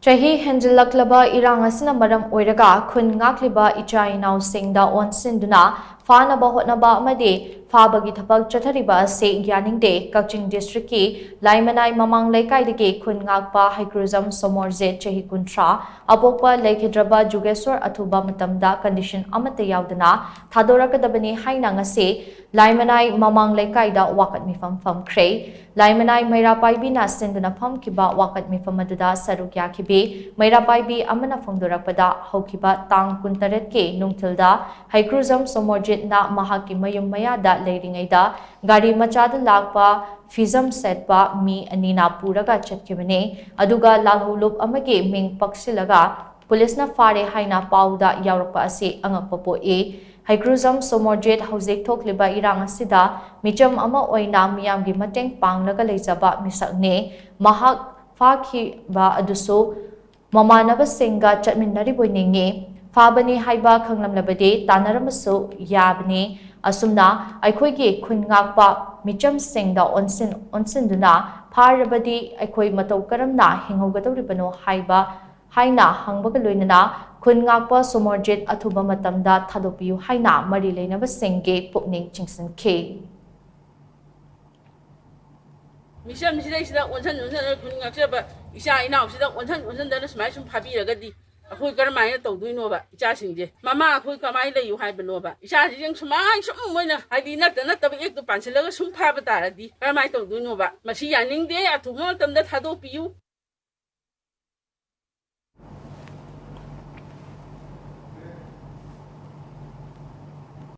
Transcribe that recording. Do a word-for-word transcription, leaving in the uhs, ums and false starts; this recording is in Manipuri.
ꯆꯍꯤ ꯍꯦꯟꯖꯤꯜꯂꯛꯂꯕ ꯏꯔꯥꯡ ꯑꯁꯤꯅ ꯃꯔꯝ ꯑꯣꯏꯔꯒ ꯈꯨꯟ ꯉꯥꯛꯂꯤꯕ ꯏꯆꯥ ꯏꯅꯥꯎꯁꯤꯡꯗ ꯑꯣꯟꯁꯤꯟꯗꯨꯅ ꯐꯥꯅꯕ ꯍꯣꯠꯅꯕ ꯑꯃꯗꯤ ꯐꯥꯕꯒꯤ ꯊꯕꯛ ꯆꯠꯊꯔꯤꯕ ꯑꯁꯤ ꯌꯥꯅꯤꯡꯗꯦ꯫ ꯀꯛꯆꯤꯡ district ꯀꯤ ꯂꯥꯏꯃꯅꯥꯏ ꯃꯃꯥꯡ ꯂꯩꯀꯥꯏꯗꯒꯤ ꯈꯨꯟ ꯉꯥꯛꯄ ꯍꯩꯀ꯭ꯔꯨꯖꯝ ꯁꯣꯃꯣꯔꯖꯤꯠ, ꯆꯍꯤ ꯀꯨꯟꯊ꯭ꯔꯥ, ꯑꯄꯣꯛꯄ ꯂꯩꯈꯤꯗ꯭ꯔꯕ ꯖꯨꯒꯦꯁꯣꯔ ꯑꯊꯨꯕ ꯃꯇꯝꯗ condition ꯑꯃꯠꯇ ꯌꯥꯎꯗꯅ ꯊꯥꯗꯣꯔꯛꯀꯗꯕꯅꯤ ꯍꯥꯏꯅ ꯉꯁꯤ ꯂꯥꯏꯃꯅꯥꯏ ꯃꯃꯥꯡ ꯂꯩꯀꯥꯏꯗ ꯋꯥꯀꯠ ꯃꯤꯐꯝ ꯐꯝꯈ꯭ꯔꯦ꯫ ꯂꯥꯏꯃꯅꯥꯏ ꯃꯩꯔꯥ ꯄꯥꯏꯕꯤꯅ ꯁꯤꯟꯗꯨꯅ ꯐꯝꯈꯤꯕ ꯋꯥꯀꯠ ꯃꯤꯐꯝ ꯑꯗꯨꯗ ꯁꯔꯨꯛ ꯌꯥꯈꯤꯕꯤ ꯃꯩꯔꯥ ꯄꯥꯏꯕꯤ ꯑꯃꯅ ꯐꯣꯡꯗꯣꯔꯛꯄꯗ, ꯍꯧꯈꯤꯕ ꯇꯥꯡ ꯀꯨꯟꯇꯔꯦꯠꯀꯤ ꯅꯨꯡꯊꯤꯜꯗ ꯍꯩꯀ꯭ꯔꯨꯖꯝ ꯁꯣꯃꯣꯔꯖꯤꯠꯅ ꯃꯍꯥꯛꯀꯤ ꯃꯌꯨꯝ ꯃꯌꯥꯗ ꯂꯩꯔꯤꯉꯩꯗ ꯒꯥꯔꯤ ꯃꯆꯥꯗ ꯂꯥꯛꯄ ꯐꯤꯖꯝ ꯁꯦꯠꯄ ꯃꯤ ꯑꯅꯤꯅ ꯄꯨꯔꯒ ꯆꯠꯈꯤꯕꯅꯤ꯫ ꯑꯗꯨꯒ ꯂꯥꯜꯍꯧꯂꯨꯞ ꯑꯃꯒꯤ ꯃꯤꯡ ꯄꯛꯁꯤꯜꯂꯒ ꯄꯨꯂꯤꯁꯅ ꯐꯥꯔꯦ ꯍꯥꯏꯅ ꯄꯥꯎꯗ ꯌꯥꯎꯔꯛꯄ ꯑꯁꯤ ꯑꯉꯛꯄ ꯄꯣꯛꯏ꯫ ꯍꯩꯀ꯭ꯔꯨꯖꯝ ꯁꯣꯃꯣꯔꯖꯤꯠ ꯍꯧꯖꯤꯛ ꯊꯣꯛꯂꯤꯕ ꯏꯔꯥꯡ ꯑꯁꯤꯗ ꯃꯤꯆꯝ ꯑꯃ ꯑꯣꯏꯅ ꯃꯤꯌꯥꯝꯒꯤ ꯃꯇꯦꯡ ꯄꯥꯡꯂꯒ ꯂꯩꯖꯕ ꯃꯤꯁꯛꯅꯤ꯫ ꯃꯍꯥꯛ ꯐꯥꯈꯤꯕ ꯑꯗꯨꯁꯨ ꯃꯃꯥꯟꯅꯕꯁꯤꯡꯒ ꯆꯠꯃꯤꯟꯅꯔꯤꯕꯣꯏ ꯅꯤꯡꯏ꯫ ꯐꯥꯕꯅꯤ ꯍꯥꯏꯕ ꯈꯪꯂꯝꯂꯕꯗꯤ ꯇꯥꯟꯅꯔꯝꯕꯁꯨ ꯌꯥꯕꯅꯤ꯫ ꯑꯁꯨꯝꯅ ꯑꯩꯈꯣꯏꯒꯤ ꯈꯨꯟ ꯉꯥꯛꯄ ꯃꯤꯆꯝꯁꯤꯡꯗ ꯑꯣꯟꯁꯤꯟ ꯑꯣꯟꯁꯤꯟꯗꯨꯅ ꯐꯥꯔꯕꯗꯤ ꯑꯩꯈꯣꯏ ꯃꯇꯧ ꯀꯔꯝꯅ ꯍꯤꯡꯍꯧꯒꯗꯧꯔꯤꯕꯅꯣ ꯍꯥꯏꯕ ꯍꯥꯏꯅ ꯍꯪꯕꯒ ꯂꯣꯏꯅꯅ ꯈꯨꯟ ꯉꯥꯛꯄ ꯁꯣꯃꯣꯔꯖꯤꯠ ꯑꯊꯨꯕ ꯃꯇꯝꯗ ꯊꯥꯗꯣꯛꯄꯤꯌꯨ ꯍꯥꯏꯅ ꯃꯔꯤ ꯂꯩꯅꯕꯁꯤꯡꯒꯤ ꯄꯨꯛꯅꯤꯡ ꯆꯤꯡꯁꯤꯟꯈꯤ꯫ ꯃꯤꯆꯝꯁꯤꯗꯩꯁꯤꯗ ꯑꯣꯟꯁꯟ ꯑꯣꯟꯁꯟꯗꯅ ꯈꯨꯟ ꯉꯥꯛꯆꯕ ꯏꯆꯥ ꯏꯅꯥꯎꯁꯤꯗ ꯑꯣꯟꯁꯟ ꯑꯣꯟꯁꯟꯗꯅ ꯁꯨꯃꯥꯏꯅ ꯁꯨꯝ ꯐꯥꯕꯤꯔꯒꯗꯤ ꯑꯩꯈꯣꯏ ꯀꯔꯝꯍꯥꯏꯅ ꯇꯧꯗꯣꯏꯅꯣꯕ? ꯏꯆꯥꯁꯤꯡꯁꯦ ꯃꯃꯥ ꯑꯩꯈꯣꯏ ꯀꯃꯥꯏꯅ ꯂꯩꯌꯨ ꯍꯥꯏꯕꯅꯣꯕ? ꯏꯆꯥꯁꯤꯡꯁꯦ ꯁꯨꯃꯥꯏꯅ ꯁꯨꯝ ꯃꯣꯏꯅ ꯍꯥꯏꯗꯤ ꯅꯠꯇ ꯅꯠꯇꯕ ꯑꯦꯛꯇꯨ ꯄꯥꯟꯁꯤꯜꯂꯒ ꯁꯨꯝ ꯐꯥꯕ ꯇꯥꯔꯗꯤ ꯀꯔꯝꯍꯥꯏꯅ ꯇꯧꯗꯣꯏꯅꯣꯕ? ꯃꯁꯤ ꯌꯥꯅꯤꯡꯗꯦ꯫ ꯑꯊꯨꯕ ꯃꯇꯝꯗ ꯊꯥꯗꯣꯛꯄꯤꯌꯨ꯫